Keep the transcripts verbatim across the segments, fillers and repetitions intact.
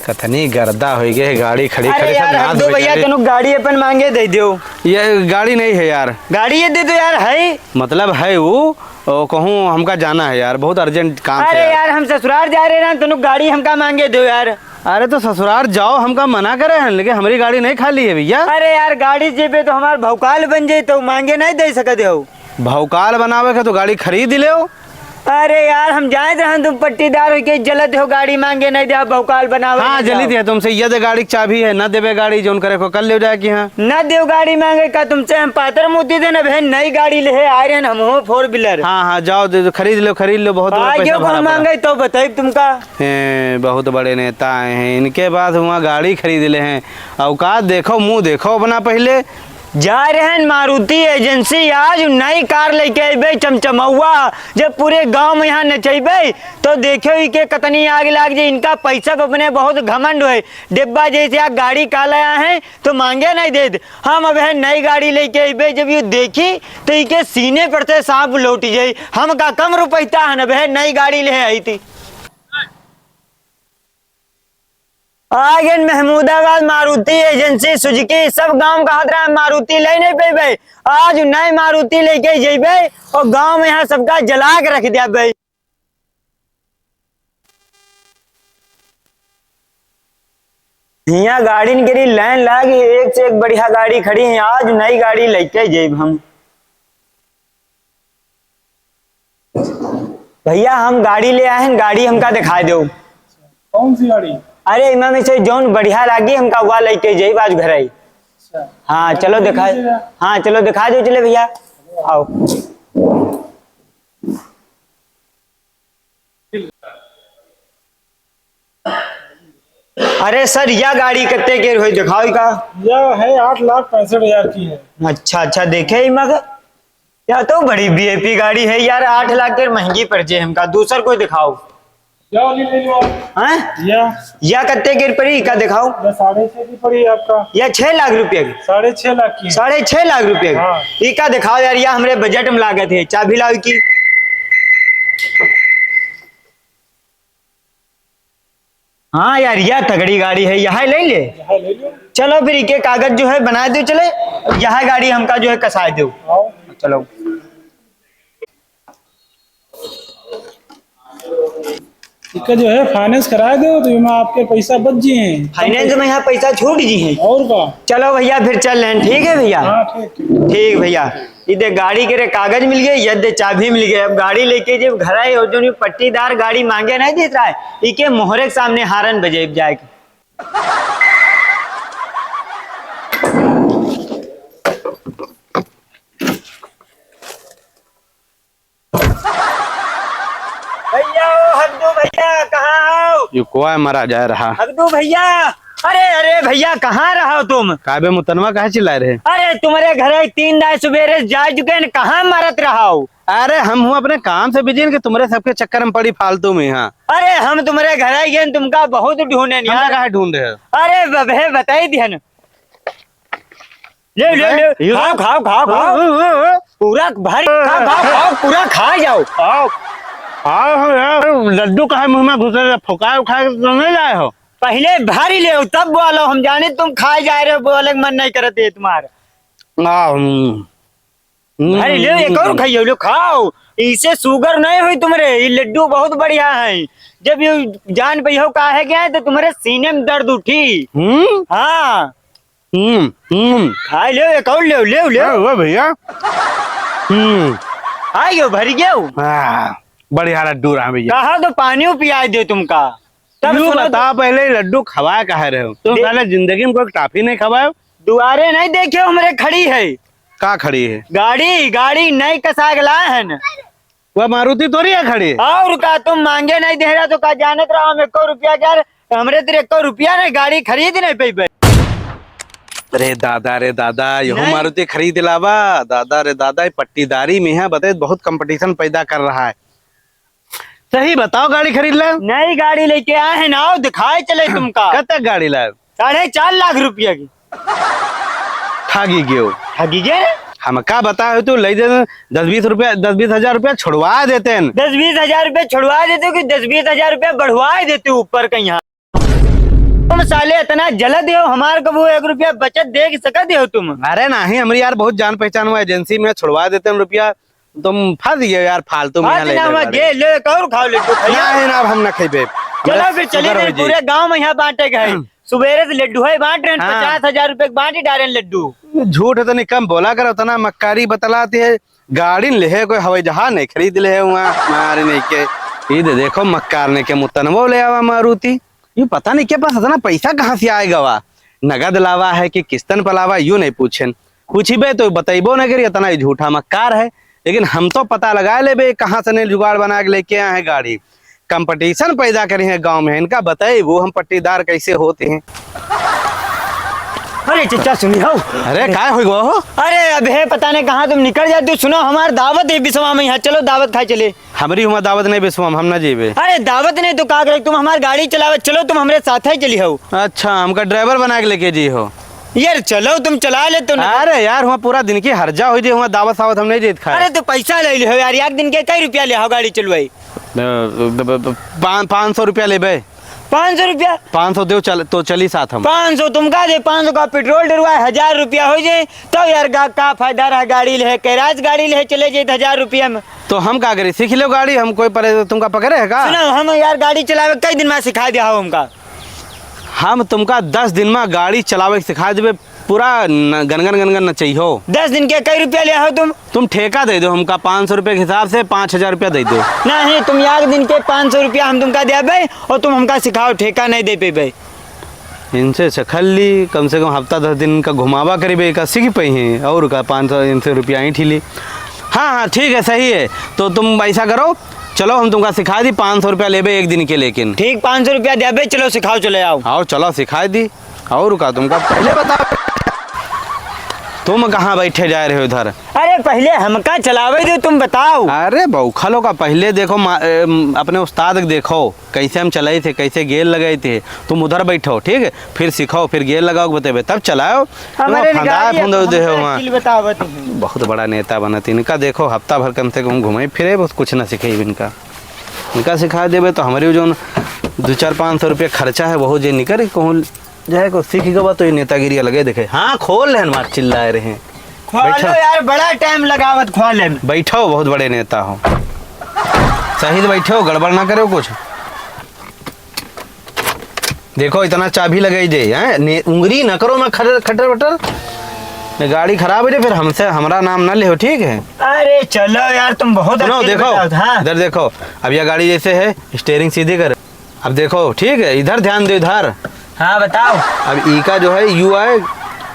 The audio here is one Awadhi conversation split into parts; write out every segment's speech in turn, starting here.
कतनी गर्दा होइ गए, गाड़ी खड़ी अरे खड़ी, सब यार, नाद हट दो होइ भैया, गए। तनु गाड़ी अपन मांगे दे दो। ये गाड़ी नहीं है यार। गाड़ी ये दे दो यार, है। मतलब है वो, वो कहूँ हमका जाना है यार, बहुत urgent काम है अरे यार। यार, हम ससुराल जा रहे हैं, तनु गाड़ी हमका मांगे दो यार। अरे तो ससुराल जाओ, हमका मना करे हैं, लेकिन हमारी गाड़ी नहीं खाली है भैया। अरे यार, गाड़ी जेबे तो हमार भौकाल बन जाई, तो मांगे नहीं दे सकते हो। भौकाल बनावे के तो गाड़ी खरीद लेओ। अरे यार, हम जानत रहन तुम पट्टीदार हो के जलत हो, गाड़ी मांगे नहीं दे, भौकाल बनावे हाँ, नहीं जली जाओ। दे तुमसे, ये दे गाड़ी की चाबी है, ना देबे गाड़ी, जोन करे को कर ले जाए कि हाँ। ना देव गाड़ी मांगे का तुमसे, हम पातर मोती देन, अब है नई गाड़ी ले है, आए रहन हम हो four wheeler। हाँ, हाँ, जाओ, दे दो, खरीद लो, खरीद लो, बहुत बड़ा आ पैसा गयो भरा कौन पड़ा। मांगे तो बताइब तुमका। हैं, बहुत बड़े नेता आए हैं, इनके पास वहाँ गाड़ी खरीद ले हैं। औकात देखो, मुँह देखो अपना पहले। जा रहन मारुति एजेंसी, आज नई कार लेके अइबे चमचमौआ। जब पूरे गांव में यहाँ नचइबे, तो देखियो ई के कतनी आग लाग जाई। इनका पैसा पे अपने बहुत घमंड होए। डिब्बा जैसे आ गाड़ी का लाया है, तो मांगे नहीं देत। हम अब है नई गाड़ी लेके अइबे, जब यू देखी, तो ई के सीने पर से सांप लौट जाई। हम का कम रुपैता हन, अब है नई गाड़ी ले आई थी। आगे महमूदाबाद मारुति एजेंसी, सुजुकी, सब गांव कहत रहा मारुति ले नहीं पेबे। आज नए मारुति लेके जइबे और गांव में यहाँ सबका जला के रख देबे। हियाँ गाड़िन के लिए लाइन लागी, एक से एक बढ़िया गाड़ी खड़ी है। आज नई गाड़ी लेके जइब हम। भैया, हम गाड़ी ले आए हैं, गाड़ी हमका दिखाई दो। कौन सी गाड़ी? अरे, इमा में से जौन बढ़िया लागी, हमका वा लेके जाइब आज घर आई। अच्छा। हाँ, चलो दिखा, लीजिएगा। हाँ, चलो दिखा दो, चले भैया, आओ। अरे सर, या गाड़ी कितने के होई, दिखाओ का? यह है आठ लाख पैंसठ हजार की है। अच्छा, अच्छा, देखे ही मगर, या तो बड़ी वीआईपी गाड़ी है यार, आठ लाख के महंगी पड़ जे हमका, दूसर कोई दिखाओ। या वाली ले लो आप। हैं? या। या कितने के पड़ी, का दिखाओ? या साढ़े छह की पड़ी आपका। या छह लाख रुपया की? साढ़े छह लाख की। साढ़े छह लाख रुपया की? हाँ। ई का दिखाओ यार, या हमरे बजट में लागत है, चाबी लाओ की। हाँ यार, यह तगड़ी गाड़ी है, यह ले ले। यह ले लो। चलो फिर, इके कागज जो है बना दो, चले, यह गाड़ी हमका जो है कसा दो। आओ। चलो। इका जो है फाइनेंस करा दो, तो इमा आपके पैसा बच जी हैं। फाइनेंस में यहाँ पैसा छूट जी हैं। और का? चलो भैया, फिर चल रहे हैं, ठीक है भैया? हाँ, ठीक, ठीक। ठीक भैया। ई दे गाड़ी के रे कागज मिल गए, ये दे चाबी मिल गए। अब गाड़ी लेके जब घर आए और जो नी पट्टीदार गाड़ी मांगे नहीं देत रहा है, इके मोहरे के सामने हारन बजे जाए के। भैया, ओ हगदू भैया, कहाँ हो? यू कोआ मरा जा रहा। हगदू भैया, अरे, अरे भैया, कहाँ रहो तुम? काबे मुतनवा काहे चिल्लाए रहे? अरे, तुम्हरे घरे तीन दाई सुबेरे से जा चुके हैं, कहाँ मरत रहो? अरे, हम हुआ अपने काम से बिजी हैं कि तुम्हरे सबके चक्कर में पड़ी फालतू में यहाँ। अरे, हम तुम्हरे घरे गए, तुमका बहुत ढूंढे यार। काहे ढूंढे हो? अरे, बबे, बताई दिहन। ले, ले, ले। हैं? खाओ, खाओ, खाओ, खाओ। ओ, ओ, ओ, ओ। पूरा भर, खाओ, खाओ, खाओ, पूरा खा जाओ। खाओ। खाओ, हम यार, लड्डू काहे मुंह में घुसे रहे? फुकाए उखाए के तो नहीं लाए हो? पहले भर ही ले, तब बोलो। हम जाने तुम खाए जा रहे हो, बोले के मन नहीं करते तुम्हारा। आ, हम्म। भर ही ले, एक और हम्म। खाइयो, लो, खाओ। इसे शुगर नहीं हुई तुम्हरे, ये लड्डू बहुत बढ़िया है। जब ये जान पे हो काहे गया है, तो तुम्हरे सीने में दर्द उठी। हम्म? हाँ। हम्म, हम्म। खाई लेव, एक और लेव, लेव, लेव। हाँ, वाह भैया। हम्म। खाई गयो, भरी गयो। हाँ, बढ़िया लड्डू रहा भैया। कहा तो पानी पियाई दे तुमका। तब यूं सुनो बता, तो पहले लड्डू खवाए काहे रहे हो? तुम दे- साले जिंदगी में कोई टॉफी नहीं खवाए हो? दुआरे नहीं देखे, हमरे खड़ी है। का खड़ी है? गाड़ी, गाड़ी नहीं कसा के लाए हैं। वह मारुति थोड़ी है खड़ी। और का, तुम मांगे नहीं दे रहा तो का जानत रहो हम एको रुपया के यार, हमरे तेरे एको रुपया नहीं, गाड़ी खरीद नहीं पइबे। अरे दादा रे दादा, यहू नहीं। मारुति खरीद लावा। दादा रे दादा, ये पट्टीदारी में है, बताए बहुत कंपटीशन पैदा कर रहा है। सही बताओ, गाड़ी खरीद ले। नई गाड़ी लेके आए हैं ना, आओ दिखाए चले तुमका। कब तक गाड़ी लाए? साढ़े चार लाख रुपया की। ठगी गयो। ठगी गए रे? हम का बताए हो तू, ले दे दस बीस रुपया, दस बीस हजार रुपया छुड़वा देते हैं। दस बीस हजार रुपया छुड़वा देते हो कि दस बीस हजार रुपया बढ़वा देते हो ऊपर कहीं? तुम साले इतना जलत हो, हमार कबो एक रुपया बचत दे सकत हो तुम? अरे नहीं, हमरी यार बहुत जान पहचान हुआ, एजेंसी में छुड़वा देते हैं रुपया। तुम फंस गए यार, फालतू में यहाँ ले जाए। गे, ले, एक और खाओ लड्डू, खाइए। नहीं ना, अब हम ना खइबे। चलो फिर चलिए, पूरे गाँव में यहाँ बांटे गए। सुबेरे से लड्डू है बांट रहे हैं, हाँ। पचास हजार रुपए के बांट ही डारे हैं लड्डू। झूठ तनी कम बोला करो, इतना मक्कारी बतलाती है। गाड़ी ले है, कोई हवाई जहाज नहीं खरीद ले है वहाँ, मारे नहीं के। ई दे देखो, मक्कार ने के मुतनवो ले आवा मारुति। ये पता नहीं के पास इतना पैसा कहाँ से आएगा वा, नगद लावा है कि किस्तन पर लावा, यू नहीं पूछेन। पूछिबे तो बतइबो नहीं करी, इतना ही झूठा मक्कार है। लेकिन हम तो पता लगा लेबे कहाँ से नहीं जुगाड़ बना के लेके आए हैं गाड़ी। कंपटीशन पैदा करी है गाँव में, इनका बताइबो हम पट्टीदार कैसे होते हैं। अरे चचा सुनी हो। अरे, काय हो गो हो? अरे अबे पता नहीं कहाँ तुम निकल जाते हो। सुनो, हमार दावत है बिसवा में, यहाँ चलो दावत खाए चले। हमरी हुआ दावत नहीं बिसवा में, हम ना जीबे। अरे दावत नहीं तो का करे, तुम हमार गाड़ी चलावे चलो, तुम हमरे साथ ही चली हो। अच्छा, हमका ड्राइवर बना के लेके जी हो? यार चलो, तुम चला ले तो ना। अरे यार, हुआ पूरा दिन की हर्जा हो जे, हुआ दावत सावत हम नहीं देत खाए। अरे तो पैसा ले लिहो यार, एक दिन के कई रुपया ले हो गाड़ी चलवाई? अ, ब-, ब-, ब-, पाँच, पाँच सौ रुपया लेबे। पाँच सौ रुपया? पाँच सौ देव चल, तो चली साथ हम। पाँच सौ तुमका दे, पाँच सौ का पेट्रोल डरवा, हजार रुपया हो जाए, तो यार गा-, का फायदा रहा गाड़ी ले, कैराज गाड़ी ले चले जाए हजार रुपया में। तो हम का करी, सीख लो गाड़ी, हम कोई परे, तुमका पकड़े है का? सुनो, हम यार गाड़ी चलावे कई दिन में सिखा दिया हो हमका। हम तुमका दस दिन में गाड़ी चलावे के सिखा देबे, पूरा न-, गनगन गनगन नचइहो। दस दिन के कई रुपया ले हो तुम? तुम ठेका दे दो हमका, पाँच सौ रुपया के हिसाब से पाँच हजार रुपया दे दो। नहीं, तुम एक दिन के पाँच सौ रुपया हम तुमका देबे और तुम हमका सिखाओ, ठेका नहीं दे पेबे। इनसे सखल ली, कम से कम हफ्ता दस दिन का घुमावा करीबे, का सीख पई हैं, और का पाँच सौ इनसे रुपया ही ठिली। हाँ, हाँ, ठीक है, सही है। तो तुम ऐसा करो, चलो हम तुमका सिखा दी, पाँच सौ रुपया लेबे एक दिन के, लेकिन। ठीक, पाँच सौ रुपया देबे, चलो सिखाओ, चले आओ। आओ, चलो सिखा दी। और का तुमका पहले बताओ, तुम कहाँ बैठे जा रहे हो इधर? अरे पहले हमका चलावे दो, तुम बताओ। अरे बौखलो का, पहले देखो मा-, ए, अपने उस्ताद के देखो, कैसे हम चलाई थे, कैसे गेयर लगाई थे। तुम उधर बैठो, ठीक है, फिर सीखो, फिर गेयर लगाओ के बतेबे, तब चलाओ। हमारे तुम फंदा गाड़ी फुंदा अब दे हो हमका वहाँ। चीज बतावत ही। बहुत बड़ा नेता बनत, इनका देखो हफ्ता भर कम से कम घूमे फिरे, बस कुछ ना सीखे इनका। इनका सिखा देबे तो हमारे जो दो चार पाँच सौ रुपया खर्चा है, बहुत जे निकर कहूँ जाए को सीख गवा तो ये नेतागिरी अलगे देखे। हाँ, खोल लेन मार चिल्लाए रहे। खोलो बैठो। यार, बड़ा टाइम लगावत खोले में। बैठो, बहुत बड़े नेता हो। सही से बैठो, गड़बड़ ना करो कुछ। देखो, इतना चाबी लगाई दे, हैं? ने-, उंगली न करो ना खटर, खटर बटर। ने गाड़ी खराब हो जाए, फिर हमसे, हमरा नाम ना लेहो, ठीक है? अरे चलो यार, तुम बहुत सुनो, अच्छी देखो, बताओ, हाँ। इधर देखो, अब यह गाड़ी जैसे है, स्टीयरिंग सीधी कर। अब देखो, ठीक है, इधर ध्यान दो, इधर। हाँ, बताओ। अब ई का जो है, यू आए,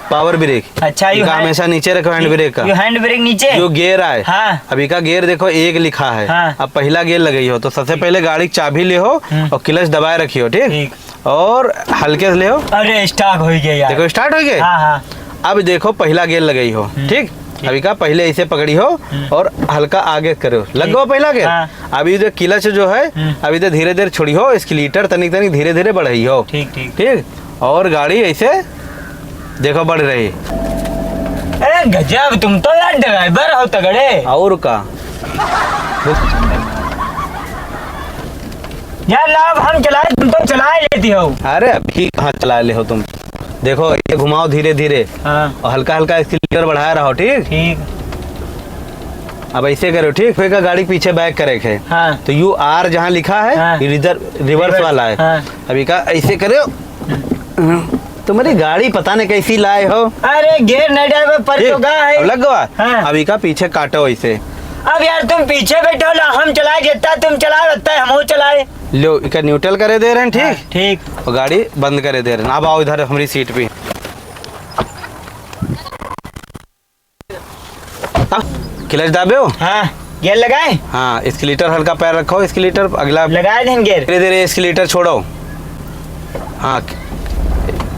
पावर ब्रेक। अच्छा, यू इनका है। हमेशा नीचे रखो, हैंड ब्रेक का। यू हैंड ब्रेक नीचे? यू गियर आए। हाँ। अब इका गियर देखो, एक लिखा है। हाँ। अब पहला गियर लगई हो, तो सबसे पहले गाड़ी की चाबी ले हो हम्म। और क्लच दबाए रखी हो, ठीक? ठीक। और हल्के से ले हो। अरे, स्टार्ट हो गया यार। देखो, स्टार्ट हो गया। हाँ, हाँ। अब देखो, पहला गियर लगई हो, हम्म। ठीक? ठीक। अब इका पहले ऐसे पकड़ी हो हम्म। और हल्का आगे करो। लग ठीक। गो पहला गियर। हाँ। अभी जो क्लच जो है, हम्म। अभी तो धीरे धीरे छोड़ी हो, एक्सीलरेटर तनिक तनिक धीरे धीरे बढ़ाई हो। ठीक, ठीक। ठीक? और गाड़ी ऐसे देखो बढ़ रही। ए गजब, तुम तो यार ड्राइवर हो तगड़े। और का? यार लाओ, अब हम चलाए, तुम तो चला ही लेती हो। अरे अभी कहाँ चला ले हो तुम? देखो ये घुमाओ धीरे धीरे हाँ। और हल्का हल्का एक्सीलरेटर बढ़ाए रहो, ठीक? ठीक। अब ऐसे करो, ठीक? फिर का गाड़ी पीछे बैक करे के है। हाँ। तो यू आर जहाँ लिखा है, हाँ। ये रिजर-, रिवर्स रिवर्स, वाला है। हाँ। अब इका ऐसे करो। तुम्हारी गाड़ी पता नहीं कैसी लाए हो। अरे, गियर नहीं डाल, पर ठीक, तो गा है। अब लग गवा? हाँ। अब इका पीछे काटो ऐसे। अब यार, तुम पीछे बैठो ना, हम चलाए, जितना तुम चलाओ, उतना हम चलाए। लो, इका न्यूट्रल करे दे रहे हैं, ठीक? हाँ, ठीक। और गाड़ी बंद करे दे रहे हैं। अब आओ इधर हमारी सीट पे। अब क्लच दाबे हो? हाँ, गियर लगाए? हाँ, एक्सीलरेटर हल्का पैर रखो, एक्सीलरेटर अगला। लगाए देन गियर। धीरे धीरे एक्सीलरेटर छोड़ो। हाँ,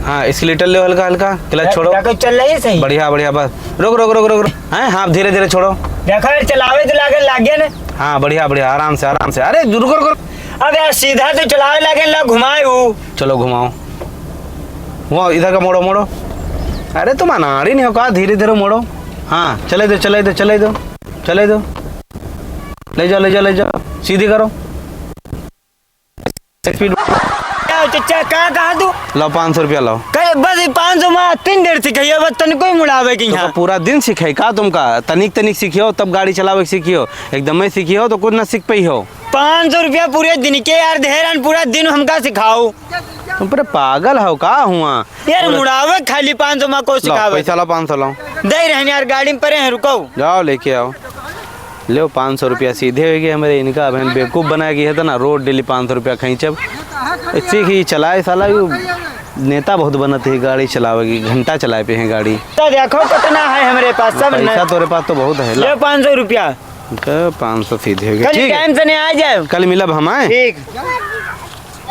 हाँ, एक्सीलरेटर ले हल्का हल्का, क्लच छोड़ो। क्या कुछ चल रही है सही? बढ़िया, बढ़िया, बस। रुक, रुक, रुक, रुक, रुक। हैं? हाँ, धीरे धीरे छोड़ो। देखो यार, चलावे तो लागे, लागे ना। हाँ, बढ़िया, बढ़िया, आराम से, आराम से। अरे, रुको, रुको। अब यार, सीधा तो चलावे लागे, ला घुमाए वो। चलो, घुमाओ। वो इधर का मोड़ो, मोड़ो। अरे, तुम अनाड़ी नहीं हो का? धीरे धीरे मोड़ो। हाँ, चले दो, चले दो, चले दो, चले दो। ले जाओ, ले जाओ, ले जाओ, सीधी करो। स्पीड। चचा, का का कहा तू? लाओ, पाँच सौ रुपया लाओ। कहे, बस ई पाँच सौ मा तीन देर सिखाइयो, बस तनिको ही मुड़ावे के तो का यहाँ। पूरा दिन सिखाई का तुमका? तनिक तनिक सीखियो, तब गाड़ी चलावे के सीखियो। एकदम ही सीखियो तो कुछ ना सीख पाई हो। पाँच सौ रुपया पूरे दिन के यार, देहरान पूरा दिन हमका सिखाओ। तुम पूरे पागल हो का हुआ? यार, पूरा मुड़ावे खाली पाँच सौ मा को लाओ, सिखावे। पैसा लाओ, पाँच सौ लाओ। दे रहन यार, गाड़ी में परे हैं, रुको। जाओ, लेके आओ। लेव, पाँच सौ रुपया सीधे होइ गए हमरे इनका। अब हम बेवकूफ़ बनाए गए थे ना, रोज डेली पाँच सौ रुपया खींचब। सीख ही चलाए साला, यू नेता बहुत बनत है, गाड़ी चलावे की, घंटा चलाए पे हैं गाड़ी। तो देखो कितना है हमरे पास, सब पैसा न- तोरे पास तो बहुत है, ला। ले पाँच सौ रुपया। तो पाँच सौ सीधे होइ गए, कल ठीक है। टाइम से नहीं आ जाए। कल मिलब हम, आए? ठीक।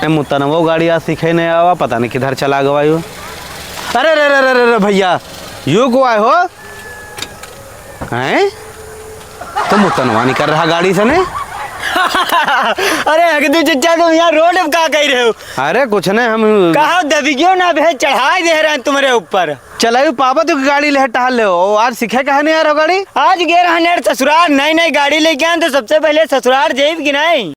ए, मुतनवो गाड़ी आज सीखे नहीं आवा, पता नहीं किधर चला गवा यो। अरे रे रे रे रे रे भैया, यो को आए हो? हैं? तो मुतनवा नहीं कर रहा गाड़ी से ने? अरे हगदू चचा, तुम यहाँ रोड पे का कह रहे हो? अरे कुछ नहीं, हम कहा दबी क्यों ना भे, चढ़ाई दे रहे हैं तुम्हारे ऊपर। चलायु पापा, तू गाड़ी ले टहल ले हो। आज सीखे कहा नहीं आ रहा गाड़ी? आज गे रहा नेट ससुराल, नई नई गाड़ी लेके आए तो सबसे पहले ससुराल जाइब कि नहीं?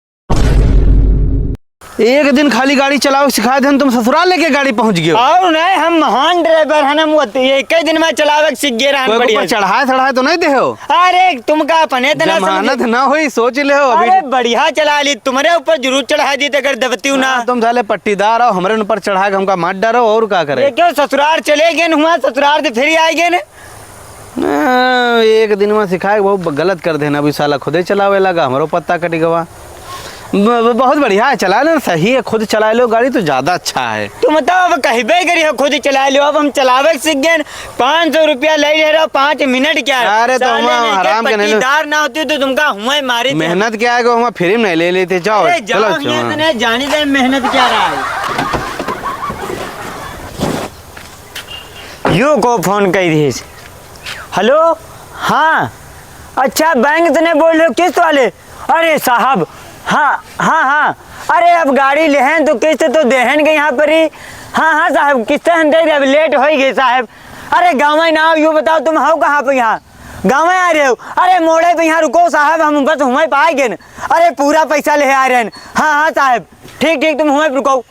एक दिन खाली गाड़ी चलावे सिखा देन, तुम ससुराल लेके गाड़ी पहुंच गए हो। और नहीं, हम महान ड्राइवर हैं, हम वो एक ही दिन में चलावे सीख गए रहन। कोई बढ़िया ऊपर चढ़ाए चढ़ाए तो नहीं दे हो? अरे तुमका अपने इतना समझ जमानत ना होई, सोच ले हो अभी। अरे बढ़िया चला ली, तुम्हारे ऊपर जरूर चढ़ा दी अगर दबती हूँ ना। हाँ, तुम साले पट्टीदार हो, हमरे ऊपर चढ़ा के हमका मार डारो और का करे? ये क्यों ससुराल चले गए हुआ, ससुराल से फिर आए गए ने? ना, एक दिन में सिखाए, बहुत ब-, गलत कर देना। अभी साला खुदे चलावे लगा, हमरो पत्ता कट गवा। ब-, ब-, बहुत बढ़िया है, चला लेना, सही है, खुद चला लो गाड़ी तो ज्यादा अच्छा है। तुम तो अब कहबे करी हो, खुद चला लो। अब हम चलावे सीख गए, पाँच सौ रुपया ले ले रहो, पाँच मिनट क्या है? अरे तो साले हम नहीं के हराम के नहीं लो। पट्टीदार ना होती तो तुमका हुआ मारी थे। मेहनत क्या है, को हम फ्री में नहीं ले लेते, जाओ, अरे जाओ, चलो, यहाँ चलो। से नहीं जानी दे मेहनत क्या रहा है। यो को फोन कई दिहिस। हेलो, हाँ, अच्छा, बैंक से नहीं बोल रहे हो, किस्त वाले? अरे साहब, हाँ, हाँ, हाँ, अरे अब गाड़ी लेहन तो किस्त तो देहन के यहाँ पर ही। हाँ, हाँ साहब, किस्त हम दे दे, अब लेट हो ही गई साहब। अरे गाँव में ना आओ, यू बताओ तुम हो कहाँ पे यहाँ? गाँव में आ रहे हो? अरे मोड़े पे यहाँ रुको साहब, हम बस हुए पे आ गए न। अरे पूरा पैसा ले आ रहे हैं। हाँ, हाँ साहब, ठीक, ठीक, तुम हुए पे रुको।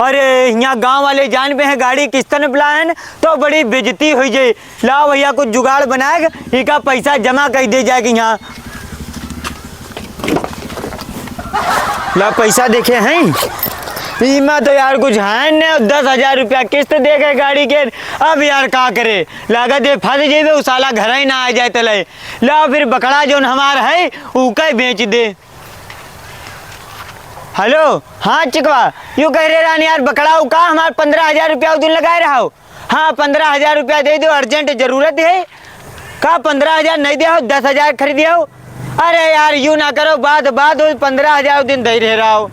अरे, हियाँ गाँव वाले जान पे हैं, गाड़ी किस्तन पे लाएन, तो बड़ी बेइज्जती हुई जाई। लाओ भैया, कुछ जुगाड़ बनाए, इका पैसा जमा कर दे जाए कि यहाँ। ला, पैसा देखे हैं, इमा तो यार कुछ है न, दस हजार रुपया किस्त दे गए गाड़ी के। अब यार का करे, लागत है फंस जेबे, उ साला घर ही ना आ जाए तले। ला, फिर बकरा जोन हमार है, उका बेच दे। हेलो, हाँ चिकवा, यू कह रहे रहन यार, बकरा उ का हमार पन्द्रह हजार रुपया उ दिन लगाए रहा हो। हाँ, पन्द्रह हजार रुपया दे दो, अर्जेंट जरूरत है। का पन्द्रह हजार नहीं दे हो, दस हजार खरीदे हो? अरे यार, यू ना करो, बात, बात हो, पन्द्रह हजार उ दिन दे रहे रहो,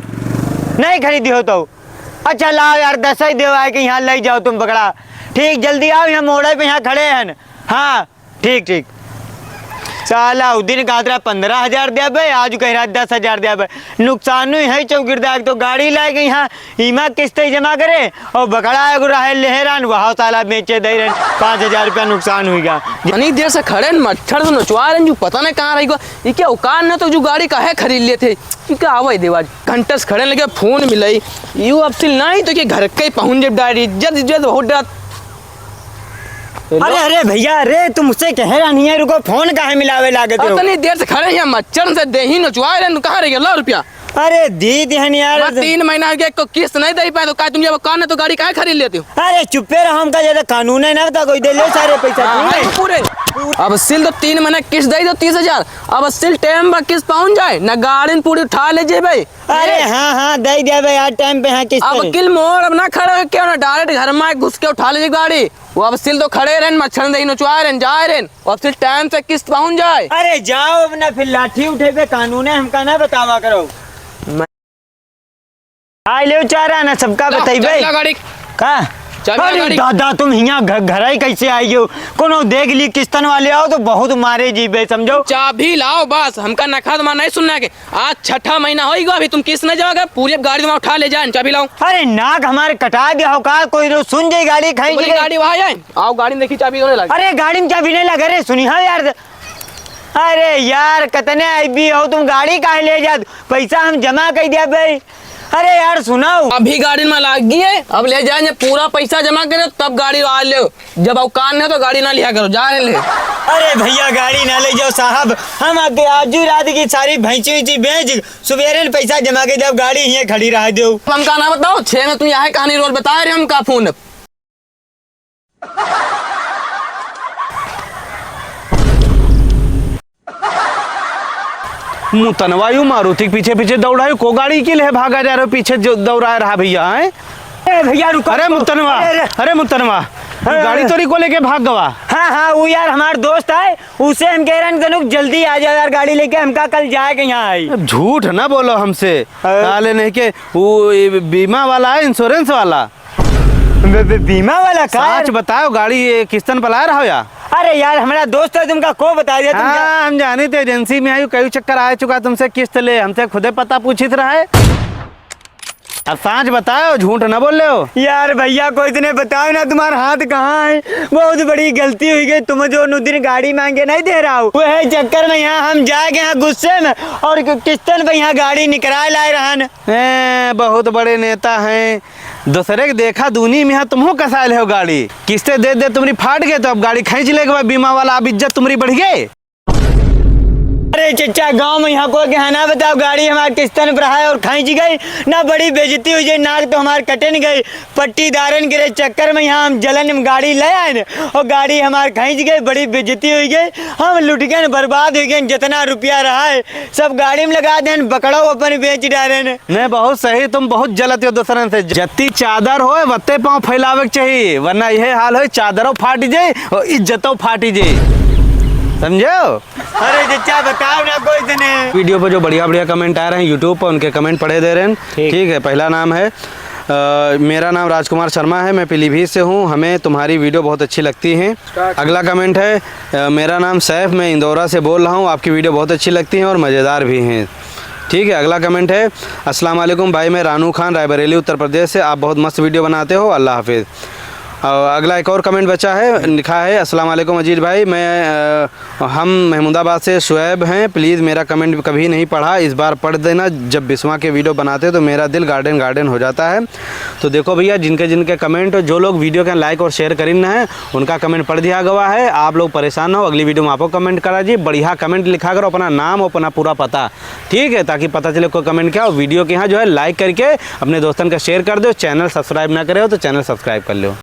नहीं खरीदे हो तो। अच्छा लाओ यार, दस ही देवाए के यहाँ ले जाओ तुम बकरा। ठीक, जल्दी आओ, यहाँ मोड़े पे यहाँ खड़े हैं। हाँ, ठीक, ठीक। साला उ दिन कहत रहा पन्द्रह हजार देबे, आज कह रहा दस हजार देबे। नुकसान ही है चौकीदार, तो गाड़ी लाए गई यहाँ, इमा किस्त ही जमा करे, और बकरा एगो रहे लेहरान, वहाँ साला बेचे दे रहे, पाँच हजार रुपया नुकसान हुई गा। इतनी देर से खड़े हैं, मच्छर से नचवा रहे हैं, जो पता नहीं कहाँ रही गो। ये क्या औकात न तो जो गाड़ी काहे खरीद लेते। ये क्या आवे देवा, घंटे से खड़े लगे, फोन मिलाई, यू अब सिल नहीं तो कि घर के ही पहुँच जाए डायरी, इज्जत, इज्जत बहुत डरत। हेलो? अरे, अरे भैया, अरे तुमसे कह रहा नहीं है, रुको, फोन काहे मिलावे लागत हो? इतनी देर से खड़े हैं, मच्छर से देही नचवा रहे हैं, कहाँ रह गया? ला रुपया। अरे दी दिहन यार। मैं तीन महीना हो गया, एको किस्त नहीं दे पाए, तो का तुम जब कान है तो गाड़ी काहे खरीद लेते हो? अरे चुप्पे रहो, हमका ज्यादा कानून है ना, बता कोई दे ले सारे पैसा हाँ, तू। है पूरे। अब सिल तो तीन महीना किस्त दे दो तीस हजार, अब सिल टाइम पर किस्त पहुंच जाए ना, गाड़ी पूरी उठा ले जे भाई। अरे हाँ, हाँ, दे देबे यार, टाइम पे, हाँ, किस्त अब पे। किल मोड़ अब ना खड़ा हो, क्यों ना डायरेक्ट घर में घुस के उठा ले गाड़ी। वो अब सिल तो खड़े रहन, मच्छर दही नचवा रहन, जा रहन। वो अब सिल टाइम से किस्त पहुंच जाए। अरे जाओ अब ना, फिर लाठी उठेबे, कानून है, हमका ना बतावा करो। मैं आई ले चारा ना, सबका जाओ, बताइबे। चाबी ला गाड़ी। का? चाबी ला अरे गाड़ी। दादा, तुम हियाँ घ-, घर ही कैसे आई हो? कोनो देख ली किस्तन वाले आओ तो बहुत मारे जीबे, समझो। चाबी लाओ बस, हमका नखा तुम्हारा नहीं सुनना है के। आज छठा महीना होई गो, अभी तुम किस्त नहीं जमा कर, पूरी अब गाड़ी तुम्हारा उठा ले जाए, चाबी लाओ। अरे नाक हमारे कटा दिया हो का, कोई रोज सुन जाए गाड़ी खाई तुम्हारी जी। गाड़ी वहाँ है, आओ गाड़ी में देखी चाबी दोनों लगे। अरे गाड़ी में चाबी नहीं लगा रे, सुनी हाँ यार। अरे यार, कितने आई बी हो तुम, गाड़ी काहे ले जात? पैसा हम जमा कर दिया भाई। अरे यार, सुनाओ। अभी गाड़ी में लाग गई है, अब ले जाए, जब पूरा पैसा जमा करे, तब गाड़ी आ ले। जब औकात नहीं हो, तो गाड़ी ना लिया करो, जा रहे ले। अरे भैया, गाड़ी ना ले जाओ साहब, हम आगे आजू रात की सारी भैंसी वैंसी बेच, सुबेरे न पैसा जमा के जब गाड़ी यहीं खड़ी रह दो। हमका ना बताओ, छह में तुम यहाँ कहानी रोल बता रहे, हमका फोन। मुतनवा, यू मारुति के पीछे पीछे दौड़ायु, को गाड़ी के लिए भागा जा रहे हो, पीछे जो दौड़ा रहा भैया, हैं? ए भैया, रुको, अरे रुको। मुतनवा, अरे, अरे। अरे मुतनवा, हाँ। गाड़ी तोरी को लेके भाग गवा? हाँ, हाँ, वो यार हमार दोस्त है, उसे हम कह रहे हैं, "तनुक जल्दी आ जाओ यार, गाड़ी लेके, हमका कल जाए के यहाँ आई।" अब झूठ ना बोलो हमसे। हाँ। साले नहीं के, वो ये बीमा वाला है, insurance वाला। बी-, बी-, बीमा वाला का? साच बताओ, गाड़ी ये किस्तन पर ला रहा हो या? अरे यार, हमारा दोस्त है, तुमका को बता दिया तुमका? हाँ, हम जानी थे, agency में आई, कई चक्कर आ चुका तुमसे किस्त ले, हमसे खुदे पता पूछित रहा है। अब साच बताओ, झूठ न बोल रहे हो। यार भैया, कोई इतने बताओ ना, तुम्हारा हाथ कहाँ है? बहुत बड़ी गलती हुई गई, तुम जो उन दिन गाड़ी मांगे नहीं दे रहा हो, वह चक्कर में यहाँ हम जाए गए हैं गुस्से में और कि-, किस्तन पे यहाँ गाड़ी निकरा लाए रहन। ए, बहुत बड़े नेता हैं, दूसरे के देखा दूनी में यहाँ तुमहू कसायल हो गाड़ी। किस्ते दे दे तुम्हारी फाट गए, तो अब गाड़ी खींच लेके बाद बीमा वाला, अब इज्जत तुम्हारी बढ़ गई। अरे चचा, गाँव में यहाँ कोई के यहाँ ना बताओ, गाड़ी हमार किस्तन पर है और खींच गई, ना बड़ी बेइज्जती हुई जाए, नाक तो हमार कटन गई। पट्टीदारन के रे चक्कर में यहाँ हम जलन में गाड़ी ले आए न, और गाड़ी हमार खींच गई, बड़ी बेइज्जती हुई गई। हम लुट गए न, बर्बाद हुई गए न, जितना रुपया रहा है सब गाड़ी में लगा देन, बकड़ो अपन बेच डारे न। नहीं, बहुत सही, तुम बहुत जलत हो दूसरन से। जत्ती चादर होए, वत्ते पाँव फैलावे के चाहिए, वरना यह हाल होए, चादरो फाट जाए और इज्जतो फाट जाए, समझो? अरे चचा, बताओ ना कोई तने। Video पर जो बढ़िया बढ़िया comment आ रहे हैं YouTube पर, उनके comment पढ़े दे रहे हैं। ठीक। ठीक है, पहला नाम है, अ, मेरा नाम राजकुमार शर्मा है, मैं पीलीभीत से हूँ, हमें तुम्हारी video बहुत अच्छी लगती हैं। Start। अगला comment है, अ, मेरा नाम सैफ, मैं इंदौरा से बोल रहा हूँ, आपकी video बहुत अच्छी लगती हैं और मज़ेदार भी हैं। ठीक है, अगला comment है, अस्सलाम वालेकुम भाई, मैं रानू खान, रायबरेली, उत्तर प्रदेश से, आप बहुत मस्त video बनाते हो, अल्लाह हाफिज़। और अगला एक और comment बचा है, लिखा है, अस्सलाम वालेकुम अजीज भाई, मैं, अ, हम महमूदाबाद से शुएब हैं, please मेरा comment कभी नहीं पढ़ा, इस बार पढ़ देना, जब बिस्वा के video बनाते तो मेरा दिल garden garden हो जाता है। तो देखो भैया, जिनके जिनके comment, जो लोग video के like और share करिन है, उनका comment पढ़ दिया गवा है। आप लोग परेशान ना हो, अगली video में आपको comment करा जी, बढ़िया comment लिखा करो, अपना नाम और अपना पूरा पता, ठीक है, ताकि पता चले कोई comment क्या हो। Video के यहाँ जो है like करके अपने दोस्तन का share कर दो, channel subscribe ना करे हो तो channel subscribe कर लो।